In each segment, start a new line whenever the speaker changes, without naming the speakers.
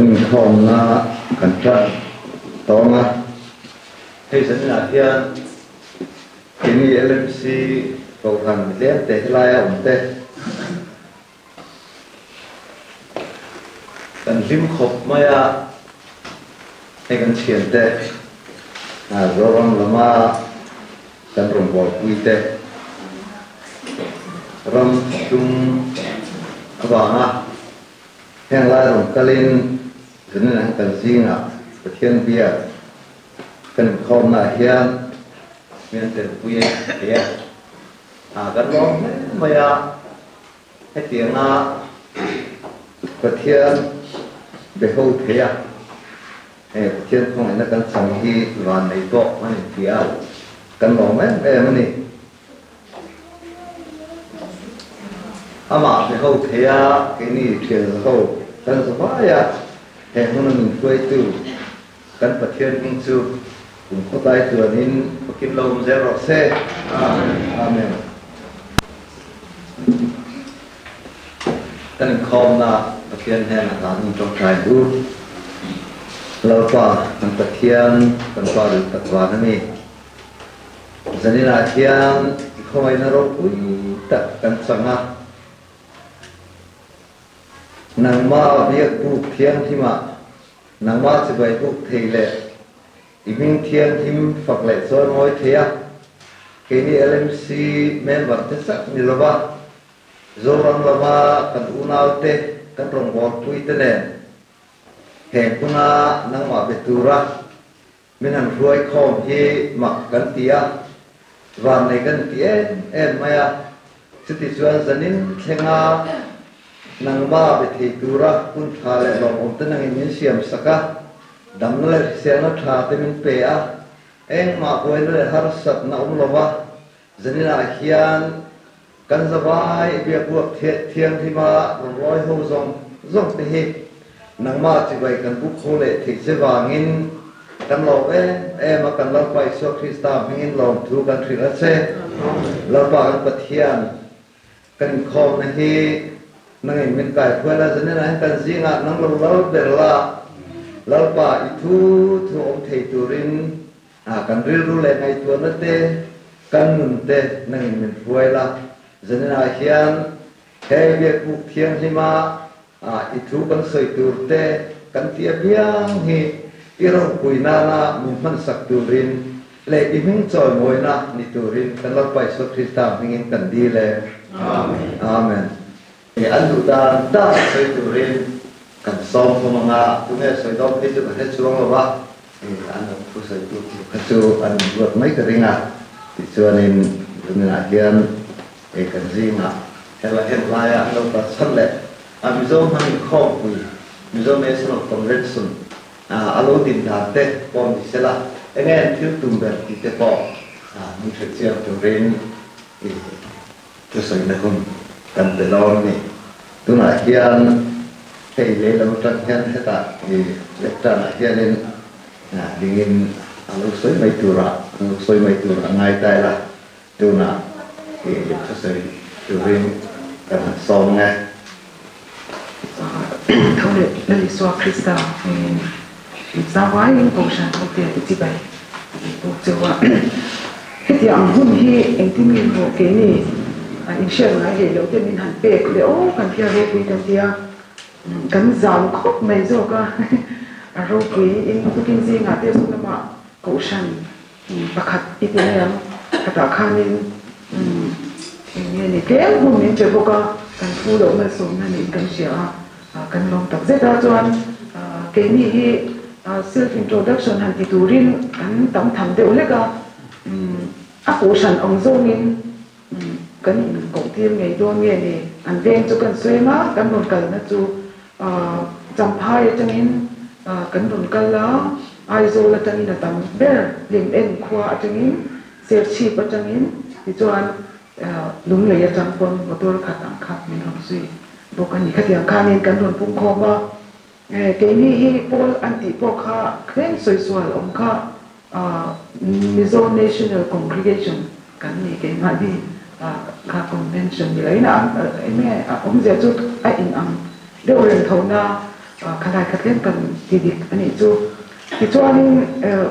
Kan inkhawmna kan tan tawng a, hei zaninah hian keini LMC Kohhran mi tlemte helaia awm te kan hlim khawp mai a, hei kan thiante Zoram lama kan rawngbawlpui te ram tum avanga heng lai rawn kalin zanin ang kan zingah Pathian biak kan inkhawmnaah hian min an telpui thei a, kan lawm hle mai a, hetianga Pathian be ho thei a. Hei Pathian khawngaihna kan chang hi van nei tawh a ni tih a kan lawm em em a ni. Amah hre ho thei a, keini thian za ho kan za vai a, he hmuna min hruaitu kan Pathian hming chu kum khawtlai chuanin fakin lo awm zel rawh se. Amen. Kan inkhawmna Pathian hnenah hlan in tawngtai u. Lalpa kan Pathian, kan Pa duh tak van a ni. Zaninah hian i khawngaihna ropui tak kan chang a. Nangmah biak buk thianghlimah nangmah chibai buk thei leh i hming thianghlim fak leh chawi mawi thei a. Keini LMC member te chak ni lova Zoram lama kan unaute, kan rawngbawlpuite nen heng huna nangmah be tura min han hruai khawm hi mak kan ti a, vannei kan ti em em mai a. Chuti chuan zanin thlenga nangmah be thei tura hun tha leh lawmawm te nangin min siam sak a, damna leh hriselna tha te min pe a, engmah buaina leh harsatna awm lova zaninah hian Kan zavai biakbuak thianghlim a rawn lawi ho zawng zawng te hi nangmah chibai kan buk ho leh theih che vangin kan lawm em em a, kan Lalpa Isua Krista hmingin lawmthu kan hrilh a che. Lalpa kan Pathian, kan inkhawmna hi nangin min kaihruai la, zanin ah hian kan zingah nang lo lal ber la, Lalpa i thu thu awm thei turin Kan rilru leh ngaihtuahna te, kan nun te nangin min hruai la. Zaninah hian he biakbuk thianghlima i thu kan sawi tur te kan ti apiang hi i ropui nana min hmansak turin leh i hming chawimawina ni turin kan Lalpa Isua Krista hmingin kan dil e. Amen. An duh dan dan sawi turin kan sawm khawm ang a, tunge sawi dawn phei chu ka hre chuang lo va, an lo thu sawi tur tur kha chu an ruat mai ka ring a, tichuanin zaninah hian hei kan zingah hela en laia an lo kalsan leh a Mizo hmang inkhawmpui Mizo National Convention a lo din dan te pawh ni sela, enge an thil tum ber tih te pawh min hrechiang turin Thusawina hun kan pe dawn a ni. Tunah hian hei lei lam atang hian hetah i lectern ah hianin dingin a lo sawi mai turah a lo sawi mai tur a ngai ta ila tunah i thusawi turin kan han sawm nge.
Tho leh Lal Isua Krista hmingin zangvaiin Kohhran hote chibai bawk cheu a. Hetiang ang hun hi engtin nge maw keini inhriat ngai hlei lo te min han pek le aw kan tia ropui kan tia kan zam khawp mai zawk a. A ropui in tukin zingah te chu lamah Kohhran pakhat i ti mai ang. Khatah khanin eng nge ni tlem hun min pe bawk a, kan phu loh malsawmna niin kan hria a, kan lawm tak zet a. Chuan keini hi self introduction han ti turin kan tam tham deuh hlek a, a kohhran awm zawngin kan inkohtir ngei dawn nge ni? An veng chu kan sawi ang a, kan rawn kalna chu Champhai atangin kan rawn kal a, Aizawl atangin a tam ber, Hlim En khua atangin, Serchhip atangin, tichuan Lunglei atang pawn motor khat ang kha min rawn zui bawk a ni. Khatiang khanin kan rawn pungkhawm a, keini hi Pawl an tih pawh kha tlem sawi sual awm kha Mizo National Congregation kan ni keimahni kha convention ni loin a eng nge a awmzia chu a inang deuh reng tho na. Khalai kha tlem kan ti dik a nih chu. Tichuanin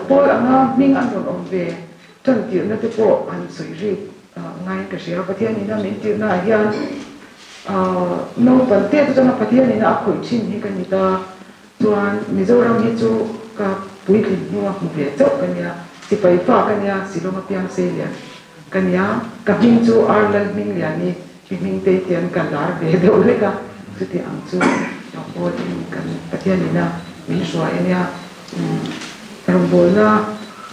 Paul anga hming an rawn awm ve tan tirhna te pawh han sawi rik ngaiin ka hria. Pathian ina min tirhna ah hian naupang te atanga Pathian ina a khawih thin hi ka ni ta. Chuan Mizoram hi chu ka puitlin hnua hmu ve chauh ka nia, sipai fa ka nia, Shillong a piang sei lian ka nia, ka hming chu Ar Lalhmingliani Pi Hmingtei tian ka lar ve deuh hlek a, chuti ang chu pawhin kan Pathian ina min hruai a nia. Rawngbawlna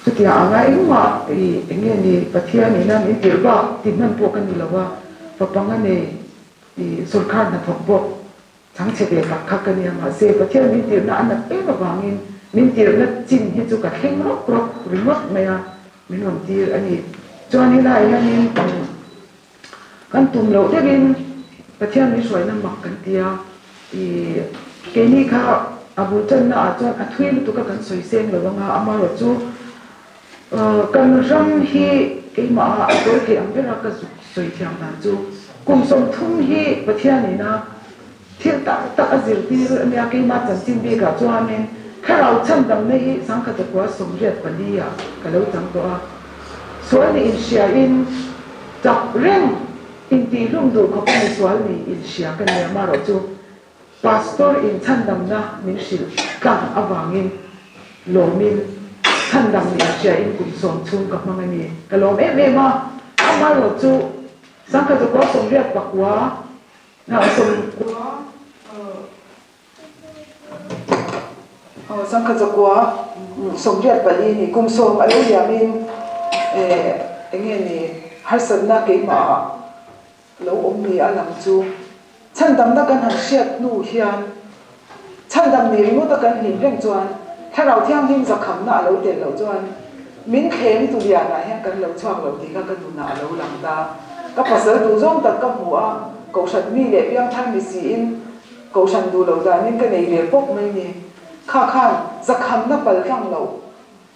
chutia anga engmah i eng nge ni Pathian ina min tirh bak ti hman pawh ka ni lo a, fapanga nei i sawrkar hnathawk bawk changchhe ve tak kha ka nia, mahse Pathian min tirhna a nat em avangin min tirhna chin hi chu ka thleng rawk rawk ringawt mai a, min rawn tir a ni. Chuan helaiah hianin Kan tum loh deuhin Pathian min hruaina mak kan ti a, i keini kha a bul tanna ah chuan a thui lutuk a kan sawi seng lo anga, amaherawh chu kan ram hi keimah ah a tawi thei ang ber a ka zuk sawi thiam dan chu kum 30 hi Pathian ina thil tam tak a zirtir a nia, keimah chanchin bik ah chuanin thlarau chhandamna hi 1984 ah ka lo chang tawh a. Sual nih inhria in chak reng intihhlum duh khawp a ni sual nih inhria ka nia marawh chu Pastor in chhandamna min hrilh tlang avangin lawmin chhandam nih inhria in kum sawm chhung ka hmang a ni ka lawm em em a amarawh chu 1989 90
84 ni kum sawm a lo liamin eng nge ni harsatna keimah ah lo awm ni a lang chu chhandamna kan han hriat hnu hian chhandam ni ringawta kan hlim reng chuan thlarau thianghlim zakhamna a lo tel loh chuan min thlem tu lianah hian kan lo chhuak lo tih kha ka nunah a lo lang ta. Ka pasal duh zawng tak ka hmu a, kohhran mi leh piangthar ni siin Kohhran duh loh danin ka nei ve pawp mai ni. Kha khan zakhamna pal tlang loh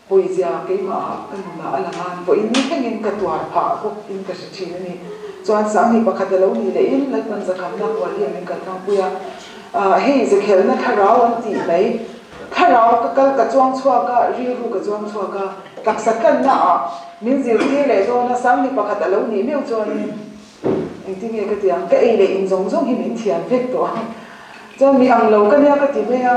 pawizia keimahah ka nunah a lang a, vawiin ni thlengin ka tuar phah bawk in ka hre thin a ni. Chuan Sangni pakhat a lo nih lehin Lalpan zakhamna hual hi a min kal tlangpui a, hei zakhelna thlarau an tih mai, thlarau ka kal ka chuang chhuak a, rilru ka chuang chhuak a, taksa tlanna ah min zirtir leh dawn a, Sangni pakhat a lo nih meuh chuanin, Engtin nge ka ti ang? Ka ei leh in zawng zawng hi min thian vek tawh a, chuan mi ang lo ka nia ka ti mai a,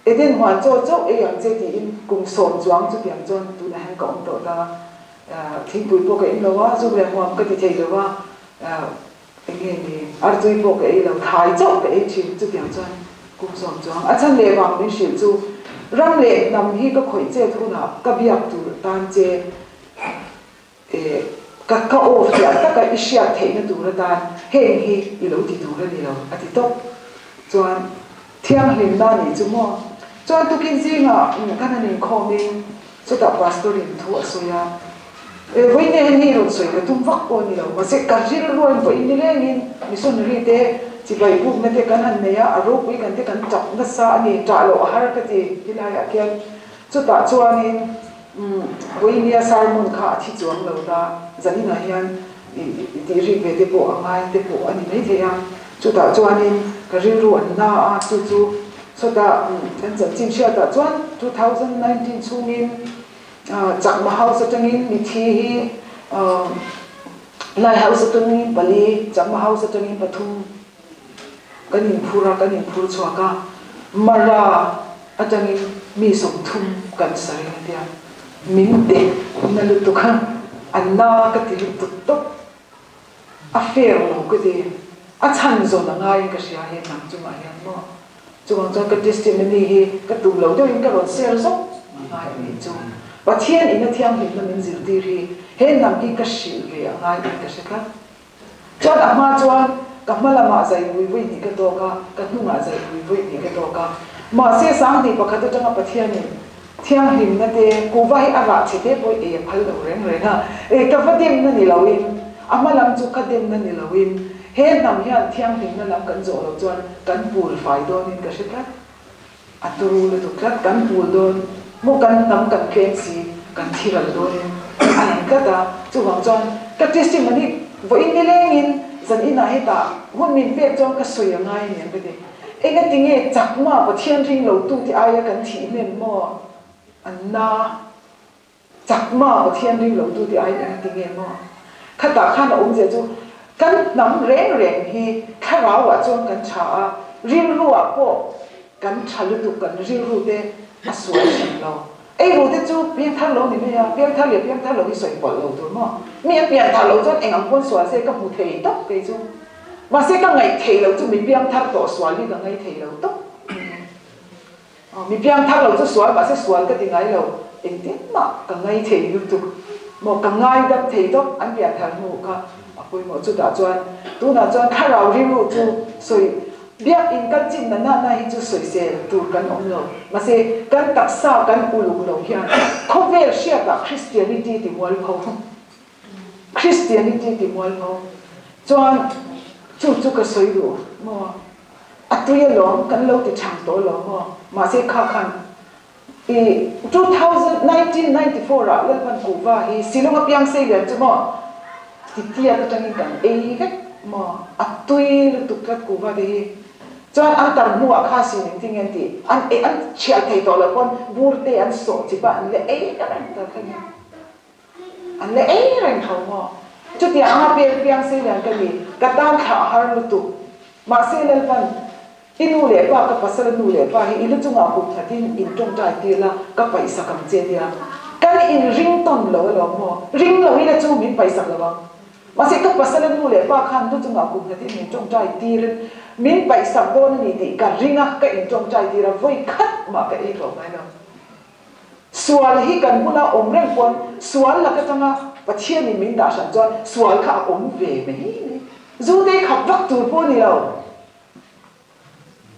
Eden huan chaw chauh ei ang che tiin kum sawm chuang chutiang chuan tunah hian ka awm tawh ta, thingpui pawh ka in lo a, zuk leh hmuam ka ti thei lo a, eng nge ni, artui pawh ka ei lo, thai chauh ka ei thin chutiang chuan kum sawm chuang a chhan leh vang min hrilh chu ram leh hnam hi ka khawih chet hunah ka biak tur tan che. Ka ka aw fiah taka i hriat theihna tur atan heng hi i lo ti tur a ni lo, a ti tawp. Chuan thianghlimna nih chu maw? Chuan tukin zingah kan han inkhawmin chutah pastor in thu a sawi a, E vawiin hian hei rawn sawi ka tum vak pawh a ni lo, mahse ka rilruain vawiin nilengin missionary te chibai bukna te kan han nei a, a ropui kan te kan tap nasa a ni, ṭah loh a har ka ti tilaiah khian. Chutah chuanin Vawinia sermon kha a thi chuang lo ta, zaninah hian i tih rik ve te pawh a ngai te pawh a ni maithei a, chutah chuanin ka rilru an na a, chu chu sawtah kan chanchin hriatah chuan 2019 chhungin Chakma House atangin mithi hi Lai House atangin pali, Chakma House atangin pathum Kan inphur a, kan inphur chhuak a, Mara atangin mi 30 kan sa reng a tia, min dek na lutuk a, a na ka ti lutuk tawp, a fair lo ka ti, a chhan zawn a ngaiin ka hria he hnam chungah hian maw, chuvang chuan ka testimony hi ka tum lo deuhin ka rawn share zawk a ngai a nih chu, Pathian ina thianghlimna min zirtir hi he hnam hi ka hrilh ve a ngai in ka hre tlat. Chuan a hma chuan ka hma lamah zai vui vui hnih ka tawk a, ka hnungah zai vui vui hnih ka tawk a. Mahse 2001 atanga Pathianin thianghlimna te kuhva hi a rah chhe te pawh ei a phal lo reng reng a, ei ka va demna ni loin, a hma lam chu ka demna ni loin, he hnam hian thianghlimna lam kan zawh loh chuan kan pul fai dawnin ka hre tlat. A turu lutuk tlat, kan pul dawn maw kan hnam kan tlem si, kan thi ral dawnin a lang tlat a, chuvang chuan ka testimony vawiin nilengin zan inah hetah hun min pek chuan ka sawi a ngai aniang ka ti. Engatinge chakma Pathian ring lo tu te aia kan thih hnem maw? An na. Chakma Pathian ring lo tu te aiin engatinge maw? Khatah khan a awmzia chu kan hnam reng reng hi thlarau ah chuan kan tha a, rilru ah pawh kan tha lutuk kan rilru te a sual hran lo. Eiru te chu piangthar lo ni mai a, piangthar leh piangthar lo hi sawi pawlh lo tur maw? Mi an pianthar loh chuan eng ang pawn sual se ka hmu thei tawp kei chu. Mahse ka ngaih theih loh chu mi piangthar tawh sual hi ka ngaih thei lo tawp. Mi piangthar lo chu sual mahse sual ka ti ngai lo, engtin mah ka ngaih thei lutuk maw, ka ngaidam thei tawp an pianthar hnu kha a pawimawh. Chutah chuan tunah chuan thlarau rilru chu sawi biak in kal chin na na na hi chu sawisel tur kan awm lo, mahse kan taksa kan uluk lo hian khawvel hriatah Christianity ti mualpho. Christianity ti mualpho chuan chu chu ka sawi duh maw? A tui alawm kan lo ti chhang tawh lo maw? Mahse kha khan i 1994 ah Lalpan kuhva hi Shillong a piang sei lian chu maw ti tiat atangin kan ei vek maw? A tui lutuk tlat kuhva te hi chuan an tar hnuah kha sin engtin nge an tih an an chhiat thei tawh loh pawn bur te an sawh chip a an la ei vek ang ta kha nia. An la ei reng tho maw? Chutiang anga peng piang sei lian ka ni, ka tan thlah a har lutuk. Mahse Lalpan, I nu leh pa, ka pasala nu leh pa hi i lu chungah kut nghatin in tawngtai tir la, ka paihsak ang che tia. Kan inring tawn lo alawm maw? Ring lo ila chu min paihsak lo ang. Mahse ka pasala nu leh pa khan lu chungah kut nghatin min tawngtai tirin min paihsak dawn a ni tih ka ring a, ka intawngtai tir a, vawi khat mah ka ei tawh ngai lo. Sual hi kan bula awm reng pawn sual lak atanga Pathianin min dah hran chuan sual kha a awm ve mai mai. Zute khap vak tur pawh ni lo.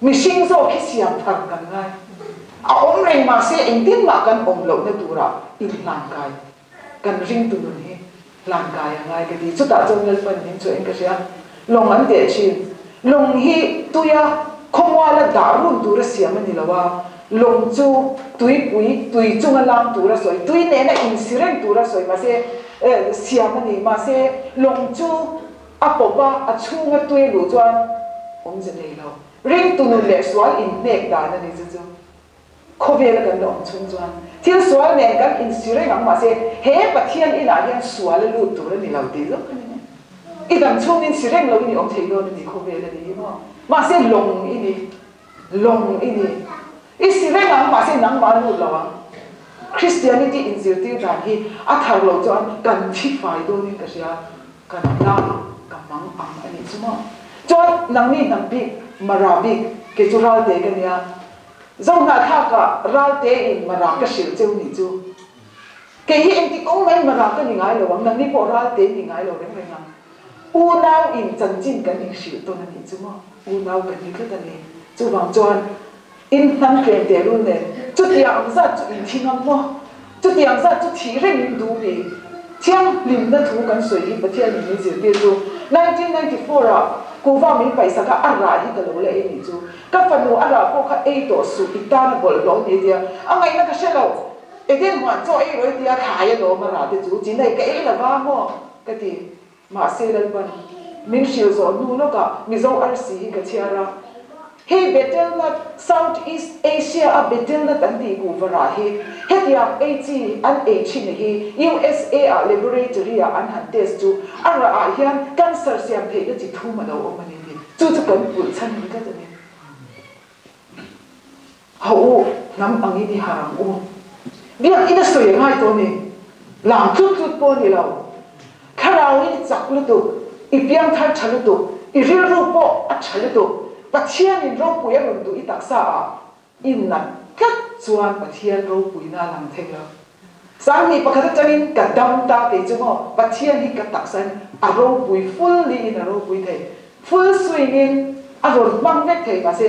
Mihring zawk hi siam thar kan ngai. A awm reng mahse engtin mah kan awm lohna turah inhlankai kan ringtu nun hi hlankai a ngai ka ti. Chutah chuan Lalpan min chu eng ka hria, lawng an teh thin. Lawng hi tuia khawmuala dah run tura siam a ni lo a, lawng chu tuipui, tui chunga lang tura sawi, tui nena insi reng tura sawi mahse siam a ni. Mahse lawng chu a pawp a, a chhunga tui a luh chuan awmze nei lo. Ringtu nun leh sual inhnek dan a ni chu chu. Khawvela kan la awm chhung chuan thil sual nen kan insi reng ang mahse he Pathian inah hian sual a lut tur a ni lo tih zawk a ni mai. I dam chhungin si reng loin i awm thei dawn a ni khawvel a ni hi maw? Mahse lawng i ni, lawng i ni. I si reng ang mahse nangmah a lut lo ang. Christianity inzirtir dan hi a thar lo chuan kan thi fai dawnin ka hria, kan la ka mang ang a nih chu maw? Chuan nangni hnam bik, Mara bik, kei chu Ralte ka nia, Zohnahthlak ah Ralte in Mara ka hrilh cheu nih chu. Kei hi engti kawng mai Mara ka ni ngai lo ang, nangni pawh Ralte ni ngai lo reng reng ang. Unau in chanchin kan inhrilh tawn a nih chu maw? Unau kan ni tlat a ni. Chuvang chuan in hnam tlem tehlul nen chutiang ang zat chu in thi ngam maw? Chutiang zat chu thih reng in duh mi? Thianghlimna thu kan sawi hi Pathian in min zirtir chu 1994 ah kuhva min paihsak a, a rah hi ka lo la ei nih chu. Ka fanu a rah pawh kha ei tawh suh i tan a bawlhhlawh ni tia a ngaihna ka hre lo. Eden huan chaw ei rawih tia thlai a lawm a rah te chu chinai ka ei lova maw ka ti. Mahse Lalpan min hrilh zawh hnu lawkah Mizo arsi hi ka chhiar a. Hei Betel nut, South East Asia a Betel nut an tih kuhva rah hi hetiang ei chi an ei thin hi USA ah laboratory ah an han test chu a rah ah hian cancer siam theihna chi thum a lo awm a ni tih chu chu kan pulh chhan ni tlat a ni. Ha u, hnam angin i har ang u. Biakinn a sawi a ngai tawh a ni. Lang tlut tlut pawh a ni lo. Thlarauin i chak lutuk, i piangthar tha lutuk, i rilru pawh a tha lutuk. Pathianin ropui a rawn duh i taksa ah i nat tlat chuan Pathian ropuina a lang thei lo. 21 atangin ka dam ta kei chu maw, Pathian hi ka taksa in a ropui fully in a ropui thei. Full swing in a rawn hmang vek thei mahse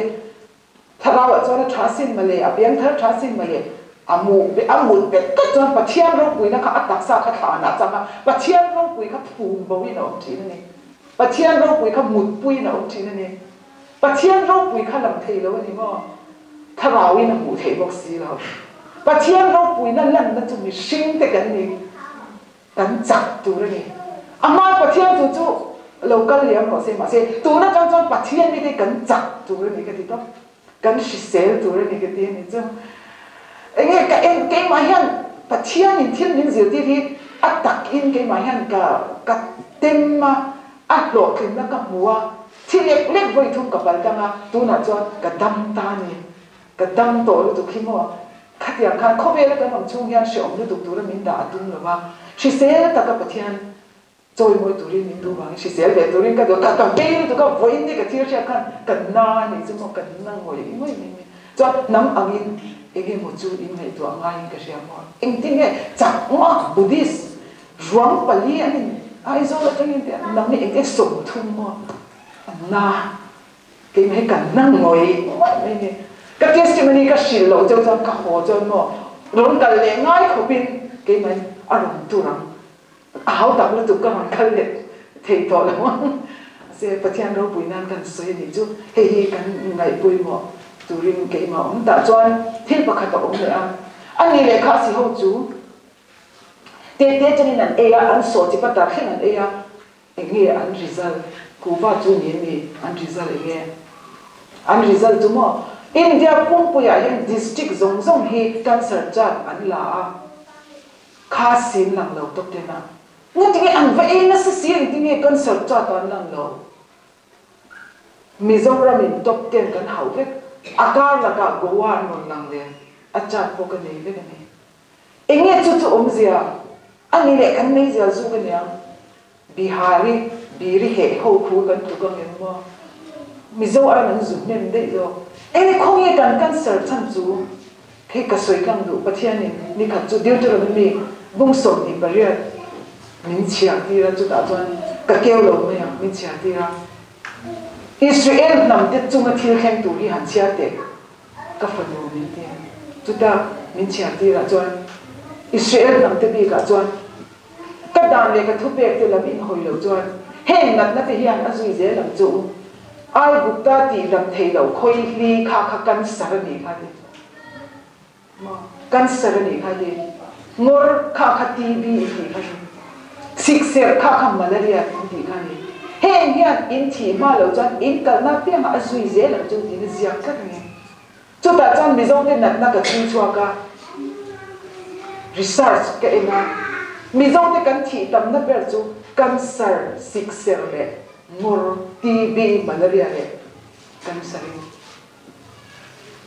Thlarauah chuan a tha sin male, a piangthar tha sin male, a mu a mut bet tlat chuan Pathian ropuina kha a taksa kha thlan ah chang a, Pathian ropui kha phum bo in a awm thin a ni. Pathian ropui kha mutpui in a awm thin a ni. Pathian ropui kha lang thei lo a ni maw? Thlarauin a hmuh theih bawk si lo. Pathian ropuina lanna chu mihring te kan ni, kan chak tur a ni. A hma Pathian chu chu. Lo kal liam rawh se, mahse tun atang chuan Pathian mite hi kan chak tur a ni ka ti tawp, kan hrisel tur a ni ka ti a ni chu. Enge ka en keimah hian Pathianin thil min zirtir hi a takin keimah hian ka ka tem a, a hlawhtlinna ka hmu a, thi lek lek vawi thum ka pal tang a, tunah chuan ka dam ta a ni, ka dam tawh lutuk hi maw? Khatiang khan khawvela kan awm chhung hian hreawm lutuk tura min dah a tum lo va, hrisel taka Pathian Chawimawi turin min duh vangin hrisel ve turin ka duh a, ka vei lutuk a, vawiin ni ka thil hriat khan ka na a nih chu maw, ka na ngawih ngawih mai mai. Chuan hnam angin eng emaw chu in ngaihtuah ngaiin ka hria maw, engtin nge chakma Buddhist ruang pali an in Aizawl atangin tih a, nangni engtin 30 maw an na, keimah hi ka na ngawih ngawih mai ni. Ka testimony ka hrilh loh cheu chuan ka haw chuan maw rawn kal leh ngai khawpin keimahin a rawn tur ang. A hau tak lutuk ka rawn kal leh thei tawh lo ang. Mahse, Pathian ropui nan kan sawi a nih chu. Hei hi kan ngaihpawimawh turin keimah awm tah chuan thil pakhat a awm leh a. A ni leh kha si ho chu tete atangin an ei a, an sawh chi pata thleng an ei a. Enge an result? Kuhva chu ni em ni an result enge? An result chu maw India pumpuiah hian district zawng zawng hi cancer chat an la a. Kha sin lang lo tawp ten a. Nga tinge an va ei nasa si eng tinge cancer chat an lang lo. Mizoram in top ten kan hauh vek. A kar lakah Goa an rawn lang leh a chat pawh ka nei vek a ni. Enge chu chu awmzia a ni leh kan meizial zuk aniang. Bihari biri heh ho khu kan tluk ang em maw? Mizo aiin an zu hnem daih zawk. Eng khawnge kan cancer chhan chu? Hei ka sawi tlang duh Pathianin nikhat chu Deuteronomy bung 28 min chhiar tir a, chutah chuan ka keu lo mai ang min chhiar tir a. Israel hnam te chunga thil thleng tur hi han chhiar teh ka fanu min ti a. Chuta min chhiar tirah chuan Israel hnam te bikah chuan Ka dan leh ka thupek te lam in hawi loh chuan heng natna te hian a zui zel ang chu u. Aigupta tih dam thei loh khawi hli kha kha cancer a nih kha ti. Maw? Cancer a nih kha ti. Ngawr kha kha TB in tih kha ni. Sikserh kha kha malaria in tih kha ni. Heng hian in thih hma loh chuan in kalna apiangah a zui zel ang chu tiin a ziak tlat a ni. Chutah chuan Mizote natna ka chhui chhuak a, research ka en a, Mizote kan thih tamna ber chu cancer, sikser leh ngawr, TB, malaria leh cancer in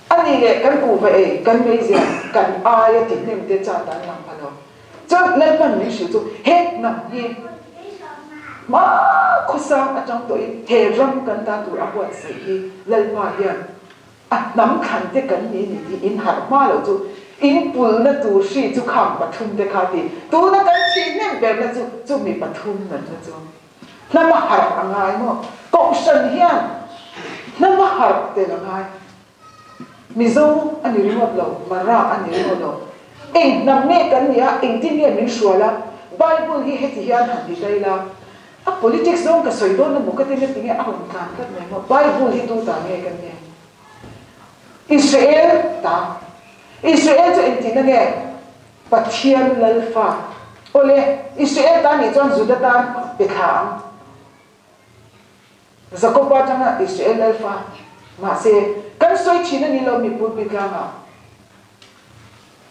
a ni leh kan kuhva ei, kan meizia, kan aia ti hnem te chat an lang pha lo. Chuan Lalpan min hrilh chu he hnam hi hma khawsang atang tawhin he ram kan ta tur a buatsaih hi Lalpa hian A hnam thlan te kan ni ni tih in harh hma loh chu in pulna tur hri chu khang pathum te kha ti. Tuna kan thih hnem berna chu chumi pathum natna chu hnam a harh a ngai maw? Kohhran hian hnam a harh tel a ngai. Mizo a ni ringawt lo, Mara a ni ringawt lo. Eng hnam nge kan nih a, engtin nge min hrual a? Bible hi heti hian han ti ta ila, A politics zawng ka sawi dawn emaw ka ti na tinge a rawn tlan tlat mai maw? Bible hi tu ta nge kan nia? Israel ta. Israel chu engtihna nge? Pathian Lalfa. Awle, Israel ta nih chuan Juda tan pe thla ang. Jakoba atanga Israel Lalfa. Mahse, kan sawi thin a ni lo mi pulpit tlangah.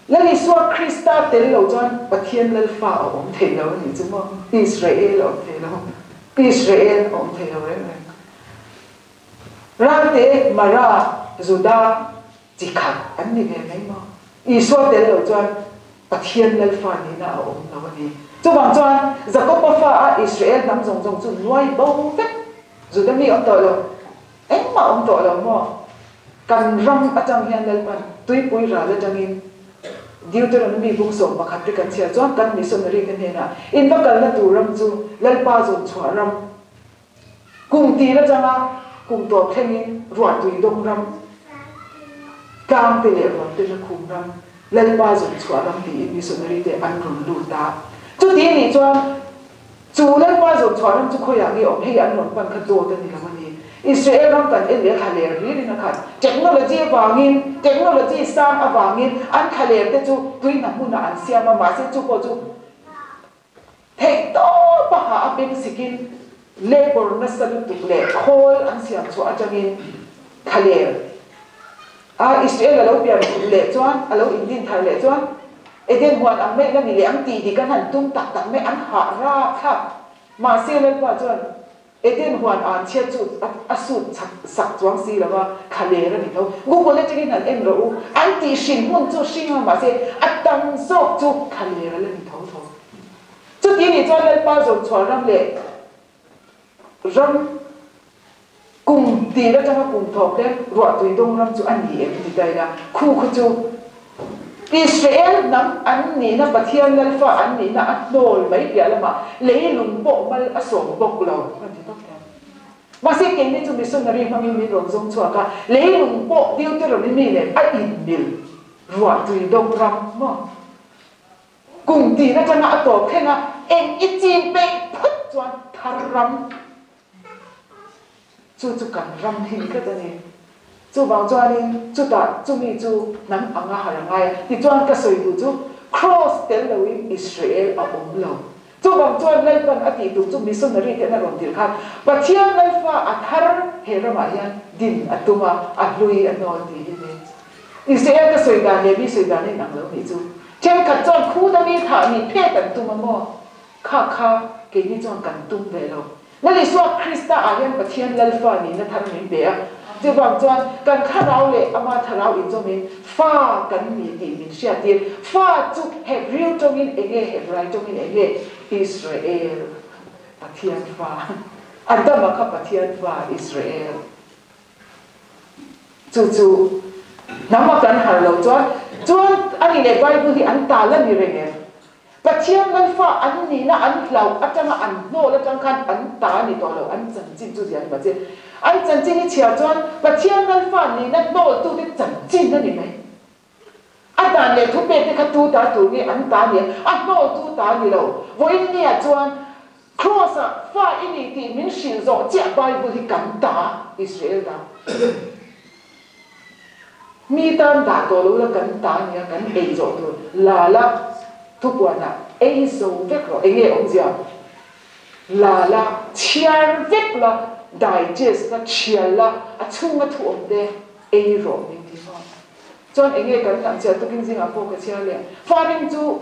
Lal Isua Krista tel lo chuan Pathian Lal fa a awm thei lo a nih chu maw? Israel a awm thei lo. Israel a awm thei lo reng reng. Ralte, Mara, Juda chi khat an ni ve mai maw? Isua tel lo chuan Pathian Lal fa nihna a awm lo a ni. Chuvang chuan Jakoba fa a Israel hnam zawng zawng chu nuai bo vek Juda mi awm tawh lo. Engmah awm tawh lo maw? Kan ram atang hian Lalpan tuipui ral atangin Deuteronomy bung 11 te kan chhiar chuan kan missionary te hnenah in va kalna tur ram chu Lalpa zawn chhuah ram, kum tir atanga kum tawp thlengin ruahtui dawng ram, tlang te leh ruam te la khum ram, Lalpa zawn chhuah ram tiin missionary te an rawn lut a. Chuti nih chuan Chu Lalpa zawh chhuah ram chu khawiah nge awm? Hei an rawn pan kha dawt a ni lo a ni. Israel ram kan en leh a thlaler hlir in a khat. Technology avangin, technology sang avangin an thlaler te chu tui hna hmunah an siam a, mahse chu pawh chu theih tawp a ha a beng sikin Labour nasa lutuk leh khawl an siam chhuah atangin thlaler a Israel a lo pian leh chuan a lo indin thar leh chuan Eden huan ang mai la ni leh ang tih dik an han tum tak tak mai an hah rapthlak. Mahse Lalpa chuan Eden huan an chhiat chu a sut chak sak chuang si lo va, thlaler a ni tho. Google atangin han en rawh u, an tih hrin hmun chu hring a mahse a tam zawk chu thlaler a la ni tho tho. Chuti nih chuan Lalpa zawnchhuah ram leh ram kum tir atanga kum thawk te ruahtui dawng ram chu a ni em ti ta ila, khu khu chu Israel hnam an nihna Pathian Lalfa an nihna a hnawl mai piah lamah leilung pawh mal a sawm bawk lo a ti tawp thei. Mahse keini chu missionary hmangin min rawn zawng chhuak a, leilung pawh Deuteronomy nen a inmil ruahtui dawng ram maw? Kum tin atanga a tawp thleng a, eng i chin peih phawt chuan thar ram chu chu kan ram hi ni tlat a ni. Chuvang chuanin chutah chumi chu hnam anga har a ngai a, tichuan ka sawi duh chu Kraws tel loin Israel a awm lo. Chuvang chuan Lalpan a tih tur chu missionary te an a rawn tirh khan Pathian Lalfa a thar he ramah hian din a tum a, a hlui a hnawl tih hi ni. Israel ka sawi dan leh mi sawi dan a inang lo nih chu. Thenkhat chuan khu dangin thah nih phet an tum a maw? Kha kha keini chuan kan tum ve lo. Lal Isua Krista ah hian Pathian Lalfa nihna thar min pe a. Chuvang chuan kan thlarau leh ama thlarau inzawmin fa kan ni tih min hriattir. Fa chu Hebrew tawngin enge Hebrai tawngin enge? Israel, Pathian fa. Adama kha Pathian fa Israel. Chu chu hnam a kan har lo chuan chuan a ni leh Bible hi an tal a ni reng em? Pathian Lalfa an nihna an hlauh atanga an hnawl atang khan an ta a ni tawh lo, an chanchin chu zia a ni mahse an chanchin hi chhiar chuan Pathian Lalfa nihna hnawltute chanchin a ni mai. A dan leh thupek te kha tu ta tur nge an ta nia, a hnawltu ta ni lo. Vawiin nia chuan Kraws ah fa i ni tih min hrilh zawh chiah Bible hi kan ta, Israel ta. Mi tan dah tawh lo la kan ta nia kan ei zawh tur la la thupuan ah ei zo vek rawh enge awmzia la la chhiar vek la digest la thial la a chhunga thu awm te ei rawh min ti maw. Chuan enge kan hlam chiah tukin zingah pawh ka chhiar leh. Faring chu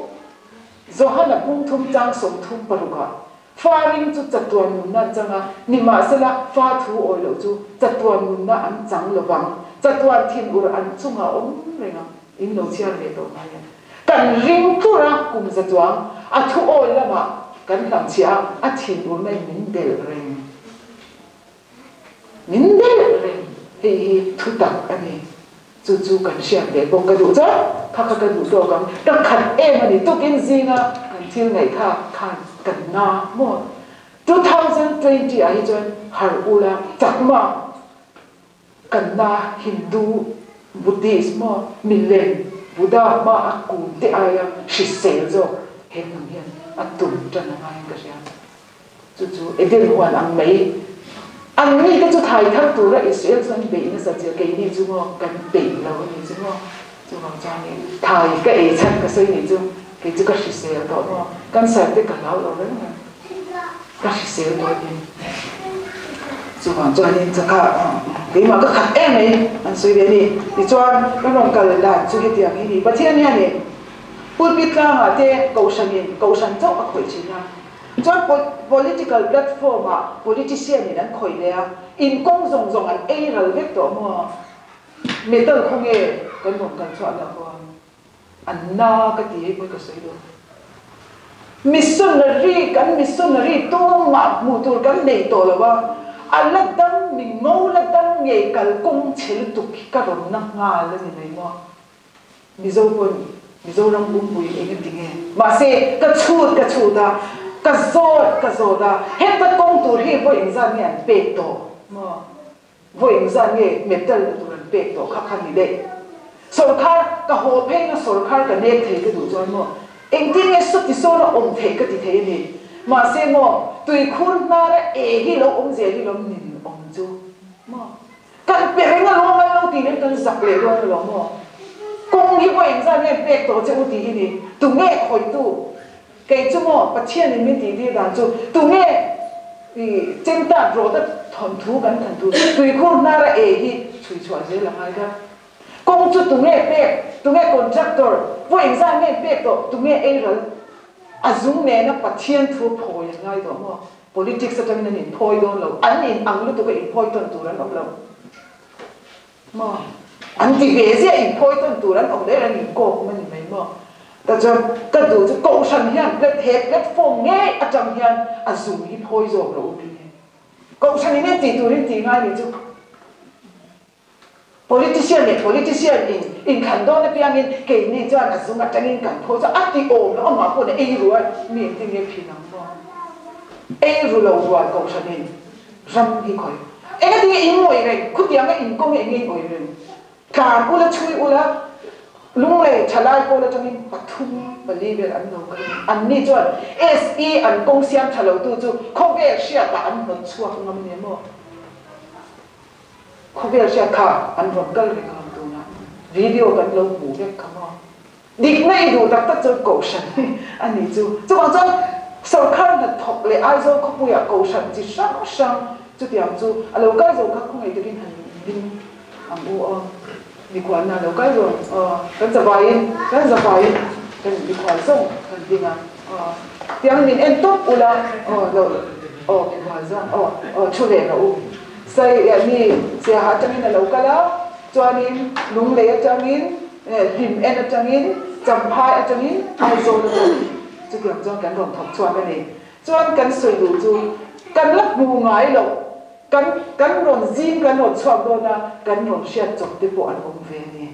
Johana pum thum chang 36 ah Faring chu chatuan nunna an chang a, nimahsela fa thu awi loh chu chatuan nunna an chang lovang, chatuan thinur an chungah awm reng ang. In lo chhiar ve tawh ngai em? Kan ring tlur a, kum za chuang a thu awi lamah kan hlam chhiah a, a thinurna in min delh reng. Min delh reng, hei hi thutak a ni. Chu chu kan hriat leh bawk ka duh chuan kha kha ka duh tawk ang. Ka khat em a ni, tukin zinga kan thil ngaihthlak khan kan na maw? 2020 ah hi chuan har ula chakma kan na Hindu, Buddhist maw, milem, Buddha hma a kun te aia hrisel zawk he hnam hian a tum tan a ngaiin ka hria. Chu chu Eden huan ang mai. An mite chu thai thar tura Israel chu an beih nasa che, keini chu maw kan beih lo a ni chu maw. Chuvang chuanin thai ka ei chhan ka sawi ni chu kei chu ka hrisel tawh maw, cancer te ka hlau lo reng reng, ka hrisel tawh a ni. Chuvang chuanin chaka keimah ka khat em mai an sawi ve a ni. Tichuan kan rawn kal dan chu hetiang hi ni, Pathian hianin pulpit tlangah te kohhranin kohhran chauh a khawih thin a. Chuan political platform ah politician in an khawih leh a, in kawng zawng zawng an ei ral vek tawh maw? Metal khaw nge kan rawn kal chhuah lah khaw an na ka ti hei pawi ka sawi lo. Missionary kan missionary tumah hmuh tur kan nei tawh lo a, a la dam mi ngo la dam ngei kal kawng chhe lutuk hi ka rawn na nghal a ni mai maw? Mizo pawn Mizoram pumpui eng a ti nge? Mahse, ka chhut ka chhut a, ka zawt ka zawt a, heta kawng tur hi vawi engzat nge an pek tawh maw? Vawi engzat nge metal na tur an pek tawh kha kha ni daih. Sawrkhar ka haw phei na sawrkhar ka nek thei ka duh chuan maw? Engtin nge sawti sawn a awm theih ka ti thei a ni. Mahse maw, tuikhur hnara e hi lo awm zel hi lo nin awm chu maw? Kan pe reng alawm an lo tih reng kan zak leh dawn alawm aw. Kawng hi pawh engzat nge pek tawh che u tih hi ni. Tunge khawihtu? Kei chu maw Pathianin min tih tir dan chu tunge? I chemtat rawh ta thawnthu kan than thu tuikhur hnara e hi chhui chhuah zel a ngai ta. Kawng chu tunge pek, tunge contractor, vawi engzat nge pek tawh, tunge eiral a zung nena Pathian thu phawi an ngai tawh maw? Politics atangin an inphawi dawn lo, an in ang lutuk a inphawi tawn tur an awm lo maw? An ti ve ziah inphawi tawn tur an awm daih an inkawk a ni mai maw? Ta chuan ka duh chu Kohhran hian he platform ngei atang hian a zung hi phawi zawk lo u tih hi. Kohhran in tih turin tih ngai ni chu. Politician leh politician in inthlan dawn apiangin keini chuan a zung atangin kan phaw chu a ti awm lo, amah pawh nih ei ru a mi engtin nge phin ang maw? Ei ru lo rual kohhranin ram hi khawi engatinge in ngawih reng, khutianga in kawng enge in awih reng? Tlan ula chhui ula lunglei thalai pawl atangin pathum pali vel an lo kal a ni. Anni chuan SE an kawng siam tha lo tu chu khawvel hriatah an hnawt chhuak ngam nia maw? Khawvel hriat kha an rawn kal reng alawm tunah video kan lo hmuh vek kha maw. Dikna i duh tak tak chuan kohhran hi a ni chu. Chuvang chuan sorkar hnathawk leh Aizawl khawpuiah kohhran chi hrang hrang chutiang chu a lo kal zo kha khawngaih takin han ding ang u aw. Mikhualna a lo kal zo aw. Kan zavaiin kan zavaiin kan mikhual zawng kan ding a aw. Tiang min en tawp ula aw lo aw mikhual zawng aw aw thu leh rawh u. Sai mi Siaha atangin a lo kal a, chuanin Lunglei atangin, Hlim en atangin, Champhai atangin, Aizawl atangin chutiang chuan kan rawn thawk chhuak a ni. Chuan kan sawi duh chu kan la hmu ngai loh, kan kan rawn zing kan rawn chhuak dawn a, kan rawn hriat chawp te pawh an awm ve a ni.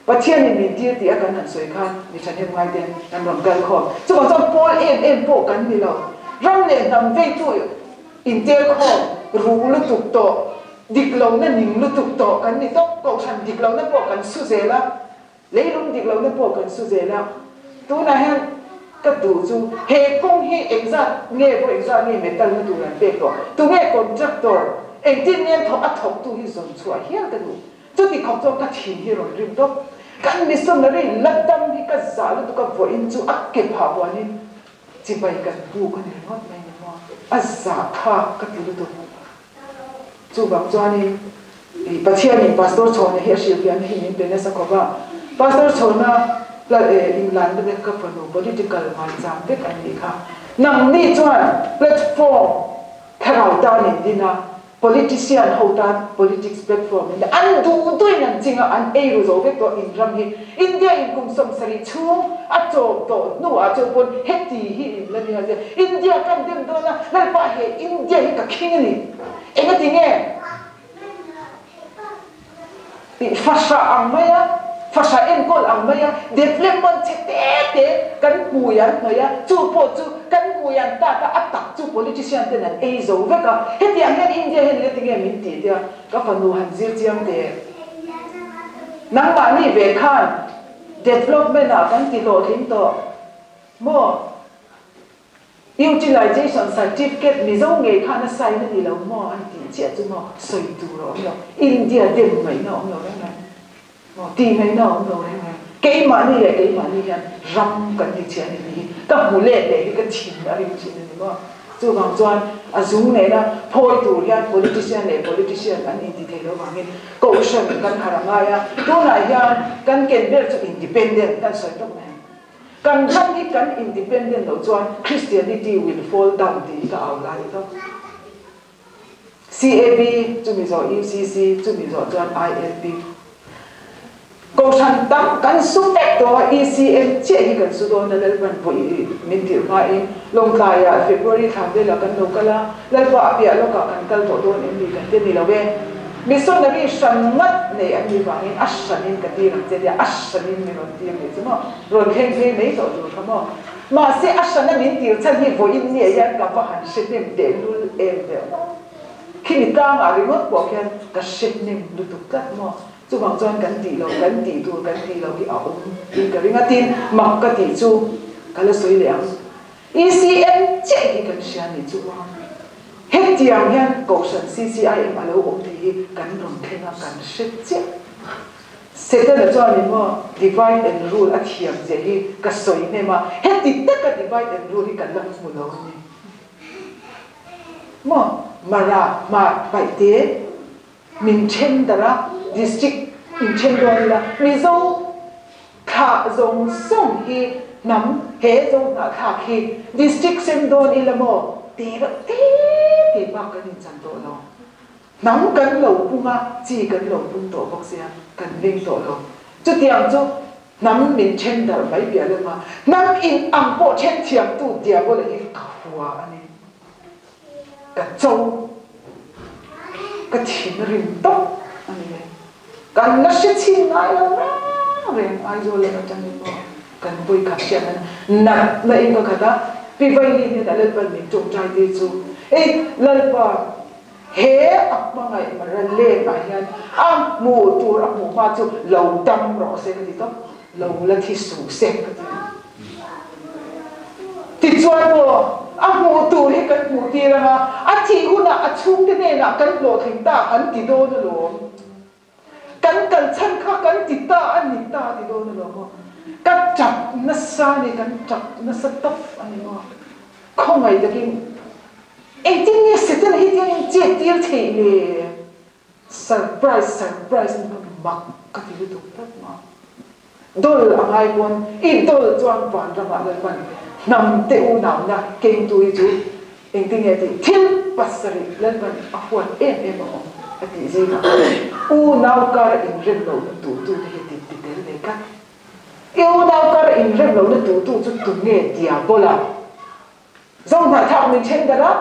Pathianin min tir tih a kan han sawi khan mi thahnem ngai ten kan rawn kal khawm. Chuvang chuan pawl em em pawh kan ni lo. Ram leh hnam veitu intel khawm ruh lutuk tawh, dik lohna ning lutuk tawh kan ni tawp. Kohhran dik lohna pawh kan su zel a, leilung dik lohna pawh kan su zel a. Tunah hian ka duh chu he kawng hi engzat nge pawh engzat nge metal na tur an pek tawh, tunge contractor, engtin nge thawk a thawktu hi zawn chhuah hial ka duh. Chuti khawp chuan ka thin hi rawn rim tawp. Kan missionary la dam hi ka zah lutuk a vawiin chu a ke phah buanin chibai kan buk a ni ringawt mai ni maw? A zah thlak ka ti lutuk. Chuvang chuanin i Pathianin Pastor Chhawna hi a hrilhfiahna hi min pe nasa khawp a. Pastor Chhawna inlan na vek ka fanu political ngaichang vek an nih kha. Nangni chuan platform thlarau tan in din a, Politician ho tan politics platform in an duh duhin an ching a, an ei ru zo vek tawh in ram hi. India in kum 70 chhung a chawm tawh hnu ah chuan pawn heti hi in la nia zia. India kan dem dawn a, Lalpa he India hi ka khing a ni. Engati nge? Tih fahrah ang mai a, fahrah enkawl ang mai a, development chhe te te kan hmui an hnawih a, chu pawh chu kan hmui an tak a, a tak chu politician ten an ei zo vek a, hetiang hian India hian enge tinge min tih tia ka fanu han zir chiang teh. Nangmahni ve khan development ah kan ti hlawhtling tawh maw? Utilization certificate Mizo ngei khan a sign a ni lo maw an tih chiah chu maw sawi tur a awm lo. India dem ngaihna a awm lo reng reng maw tih ngaihna a awm lo reng reng. Keimahni leh keimahni hian ram kan ti chhia a ni tih hi ka hmu let leh hi ka thin a rim thin a ni maw. Chuvang chuan a zung nena phawi tur hian politician leh politician an inti thei lo vangin kohhran kan harh a ngai a. Tunah hian kan ken ber chu independent kan sawi tawp mai. Kan ram hi kan independent loh chuan Christianity will fall down tih hi ka au lai tawp. CAB chumi zawh UCC chumi zawh chuan ILP. Kohhran tam kan su vek tawh a ECM chiah hi kan su dawn a Lalpan vawi min tirh hmain Lawngtlaiah February thla velah kan lo kal a, Lalpa a piah lawkah kan kal tawh dawn em ni kan ti a ni lo e. Missionary hran ngat nei an nih vangin a hranin ka tir ang che tia a hranin min rawn tir nih chu maw, rawn thleng phei mai tawh tur kha maw. Mahse a hrana min tir chhan hi vawiin ni ah hian ka va han hre hnem tehlul em ve maw. Khimi tlangah ringawt pawh khian ka hre hnem lutuk tlat maw. Chuvang chuan kan tih loh, kan tih tur kan tih loh hi a awm in ka ring a, tin mak ka tih chu ka la sawi leh ang. ECM chiah hi kan hria nih chu maw? Hetiang hian Kohhran CCIM a lo awm tih hi kan rawn thleng a, kan hre chiah. Setana chuanin maw divide and rule a thiam zia hi ka sawi hnem a, heti taka divide and rule hi kan la hmu lo a ni. Maw Mara, Hmar, Paihte min then darh a, District in then dawn ila Mizo thlah zawng zawng hi hnam he Zo hnahthlak hi District sem dawn ila maw te reuh te te bak kan inchan tawh lo. Hnam kan lo pung a, chi kan lo pung tawh bawk sia, kan veng tawh lo. Chutiang chu hnam min then darh mai piah lama hnam in ang pawh then thiamtu Diabola hi ka hua a ni. Ka cho, ka thinrim tawp a ni e. Kan la hre chhin ngai lo reng reng Aizawl lam atangin pawh kan vawikhat hriatna natna in ka khat a, Pi Vaili hnenah Lalpan min tawngtai tir chu, Ei Lalpa, He a hmangaih mara leng ah hian a hmuh tur a hmuh hma chu lo dam rawh se ka ti tawp, lo la thi suh se ka ti. Tichuan maw a hmuh tur hi kan hmuh tir ang a, a thih hunah a chhungte hnenah kan hlawhtling ta an ti dawn alawm. Kan kal chhan kha kan ti ta a ni ta ti dawn alawm aw. Ka tap nasa a ni, kan tap nasa tawp a ni maw. Khawngaih takin engtin nge Setana hi tiang in chet tir theih le? Surprise surprise ni kha mak ka ti lutuk tlat maw. Dol a ngai pawn i dol chuan vanramah Lalpan hnam te unauna kengtu hi chu engtin nge tih thil pasarih Lalpan a huat em em a awm a tih zingah unau kara inrem lohna tutu te hi ti ti tel ve tlat. I unau kara inrem lohna tutu chu tunge Diabola? Zohnahthlak min then darh a,